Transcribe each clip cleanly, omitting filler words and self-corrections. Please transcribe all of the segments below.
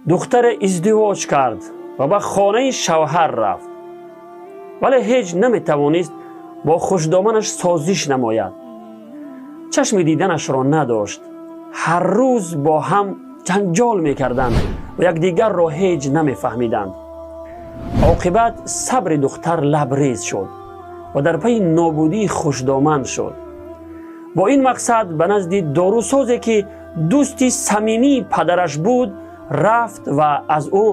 Духтаре издивоҷ кард ва ба хонаи шавҳар рафт, вале ҳеҷ наметавонист бо хушдоманаш созиш намояд. Чашми диданашро надошт. Ҳар рӯз бо ҳам ҷанҷол мекарданд ва якдигарро ҳеҷ намефаҳмиданд. Оқибат сабри духтар лабрез шуд ва дар пайи нобудии хушдоман шуд. Бо ин мақсад ба назди дорусозе, ки дӯсти самимии падараш буд, рафт ва аз ӯ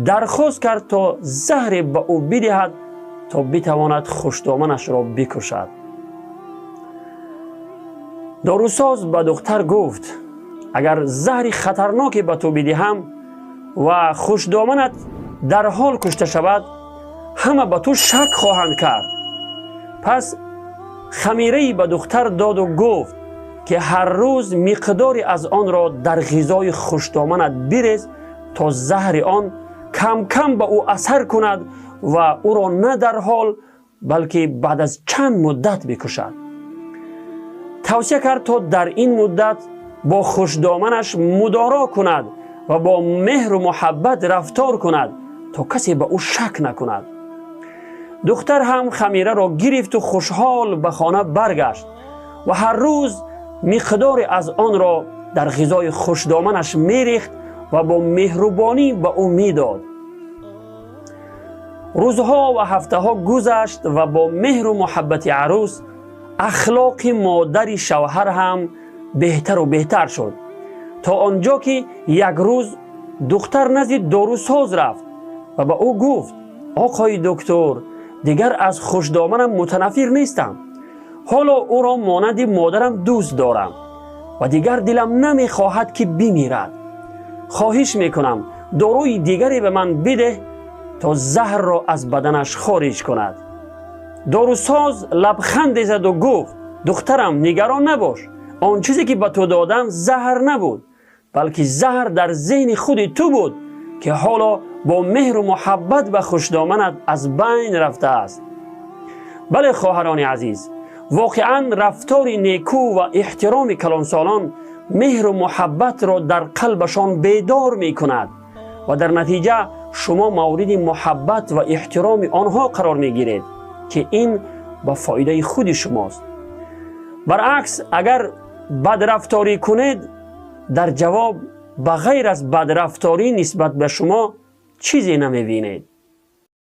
дархост кард, то заҳре ба ӯ бидиҳад, то битавонад хушдоманашро бикушад. Дорусоз ба духтар гуфт: «Агар заҳри хатарноке ба ту бидиҳам ва хушдоманат дар ҳол кушта шавад, ҳама ба ту шак хоҳанд кард». Пас хамирае ба духтар доду гуфт, ки ҳар рӯз миқдоре аз онро дар ғизои хушдоманат бирез, то заҳри он кам-кам ба ӯ асар кунад ва ӯро на дар ҳол, балки баъд аз чанд муддат бикушад. Тавсия кард, то дар ин муддат бо хушдоманаш мудоро кунад ва бо меҳру муҳаббат рафтор кунад, то касе ба ӯ шак накунад. Духтар ҳам хамираро гирифту хушҳол ба хона баргашт ва ҳар рӯз миқдоре аз онро дар ғизои хушдоманаш мерехт ва бо меҳрубонӣ ба ӯ медод. Рӯзҳо ва ҳафтаҳо гузашт ва бо меҳру муҳаббати арӯс ахлоқи модари шавҳар ҳам беҳтару беҳтар шуд, то он ҷо ки як рӯз духтар назди дорусоз рафт ва ба ӯ гуфт: «Оқои доктор, дигар аз хушдоманам мутанаффир нестам. Ҳоло ӯро монанди модарам дӯст дорам ва дигар дилам намехоҳад, ки бимирад. Хоҳиш мекунам, доруи дигаре ба ман бидеҳ, то заҳрро аз баданаш хориҷ кунад». Дорусоз лабханде заду гуфт: «Духтарам, нигарон набош. Он чизе ки ба ту додам, заҳр набуд, балки заҳр дар зеҳни худи ту буд, ки ҳоло бо меҳру муҳаббат ба хушдоманат аз байн рафтааст». Бале, хоҳарони азиз, воқеан рафтори некӯ ва эҳтироми калонсолон меҳру муҳаббатро дар қалбашон бедор мекунад ва дар натиҷа шумо мавриди муҳаббат ва эҳтироми онҳо қарор мегиред, ки ин ба фоидаи худи шумост. Баръакс, агар бадрафторӣ кунед, дар ҷавоб ба ғайр аз бадрафторӣ нисбат ба шумо чизе намебинед.